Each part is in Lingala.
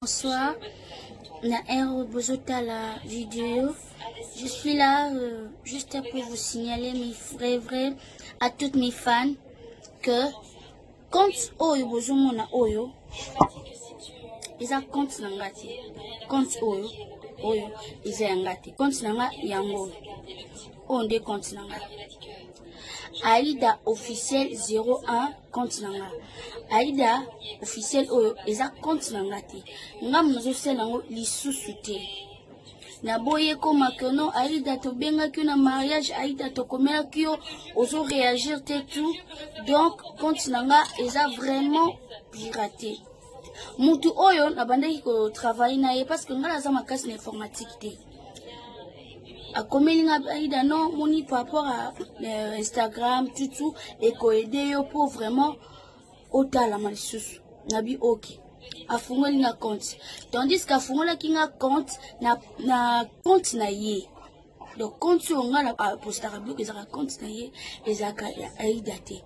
Bonsoir, na heure bozotala vidéo. Je suis là juste pour vous signaler mes vrais vrais à toutes mes fans que compte oyo bozomona oyo eza compte na nga te. Compte oyo oyo eza ya nga te. Compte na nga yango oyo. Oyo nde compte na nga. Aida officiel 01 compte na nga. Aida officiel oyo eza compte na nga te. Nga nazosala yango lisusu te. Naboyi ekoma que non Aida tobengaki yo na mariage, Aida tokomelaki yo, ozo réagir te tout. Donc compte na nga eza vraiment piraté. Mutu oyo nabandaki ko travailler na ye parce que nga naza makasi na informatique te. Akomeli nga Aida non moni par rapport à Instagram tutu ekoede yo po vraiment otalama lisusu. Nabi ok. Afungoli nga compte. Tandis qu'afungolaki nga compte na compte na ye. Donc compte oyo nga na postaka biloko ezalaka compte na ye, ezalaka ya Aida te.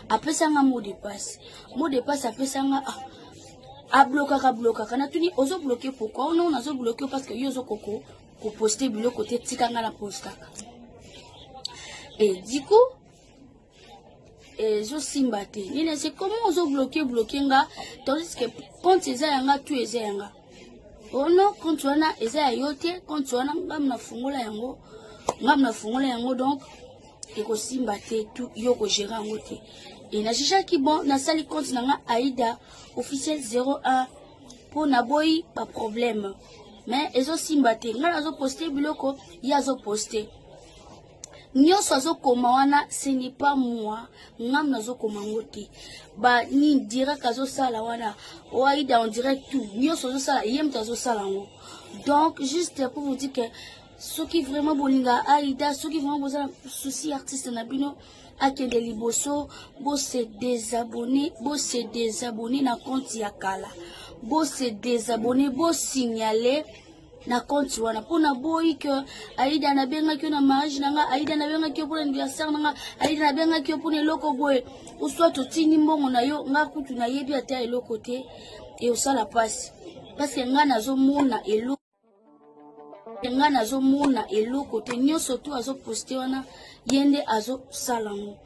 Apesa nga mot de passe. Mot de passe apesa nga, ablokaka blokaka. Natuni ozo bloquer pourquoi? Oh non, nazo bloquer parce que yo ozo koko ko poster biloko te, tika nga na postaka. Et du coup ezosimba te. Nini c'est comment ozo bloquer bloquer nga tandis que compte eza ya nga, tout eza ya nga. Oh non, compte wana eza ya yo te, compte wana ngam na fungola yango, ngam na fungola yango, donc ekosimba te, tout yo ko gérer yango te. Et na jugaki bon, nasali compte na nga Aida officiel 01 po naboyi ba problème. Mais ezosimba te, nga nazo poster biloko, ye azo poster. Nyonso azokoma wana, ce n'est pas moi, ngam nazokoma ngo te. Ba ni direct azosala wana, o Aida en direct tout, nyonso azosala, ye moto azosala yango. Donc juste pour vous dire que soki vraiment bolinga Aida, soki vraiment boza na souci artiste na bino akende liboso, bo se désabonner, bo se désabonner na compte ya kala, bo se désabonner, bo signaler na compte wana mpona boyi que Aida nabengaki yo na mariage na nga, Aida nabengaki yo mpona anniversaire na nga, Aida nabengaki yo mpona eloko boye, ou soit otindi mbongo na yo, nga kutu nayebi ata eloko te, e osala mpasi parce que nga nazomona eloko, nga nazomona eloko te. Nyonso tu azoposte wana, ye nde azosala yango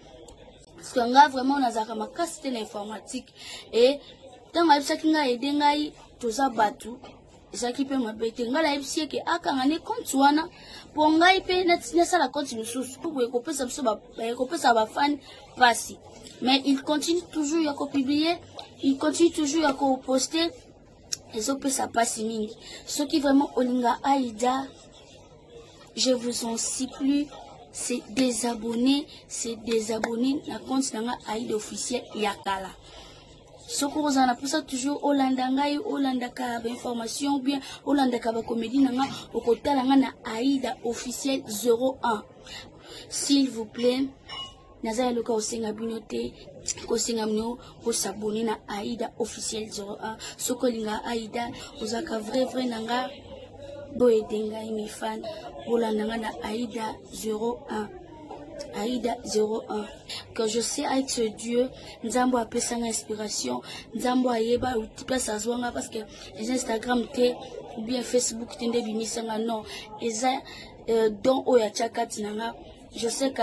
parce que nga vraiment nazalaka makasi te na informatique. E ntango ayebisaki ngai aide ngai, toza bato ezalaki mpe mabe te. Ngai nayebisi eke akanga ne compte wana mpo ngai mpe nasala compte mosusu mpo boye ekopesa biso ekopesa bafani mpasi. Mais il continue toujours ya kopublier, il continue toujours ya koposte, ezopesa mpasi mingi. Soki vraiment olinga Aida, je vous en supplie, c'est désabonner, c'est désabonner na compte na nga Aida officiel ya kala. Soki ozala na mposa toujours olanda ngai, olandaka bainformation ou bien olandaka bacomédie na nga, okotala nga na Aida officiel 01. S'il vous plaît, naza ya loka kosenga bino te, kosenga bino kosabone na Aida officiel 01. Soki olinga Aida, ozalaka vrai vrai na nga, boyede ngai mes fans, bolanda nga na Aida 01, Aida 01. Que je sais avec ce Dieu, Nzambo apesanga inspiration, Nzambo ayeba place azwanga parce que eza Instagram te ou bien Facebook te nde ebimisanga, non, eza don oyo atia kati na nga. Je sais que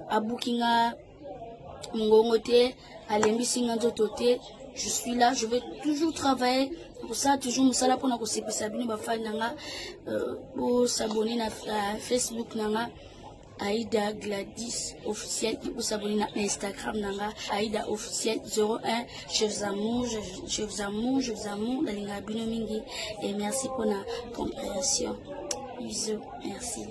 abuki nga mongongo te, alembisi nga nzoto te. Je suis là, je vais toujours travailler kosala toujours mosala mpona kosepesa bino bafani na nga. Bosabone na Facebook na nga Aida Gladys officiel, bosabone na Instagram na nga Aida officiel 01. Je vous amour, je vous amour, je vous amour, nalingaka bino mingi et merci mpona compréhension. Bisous, merci.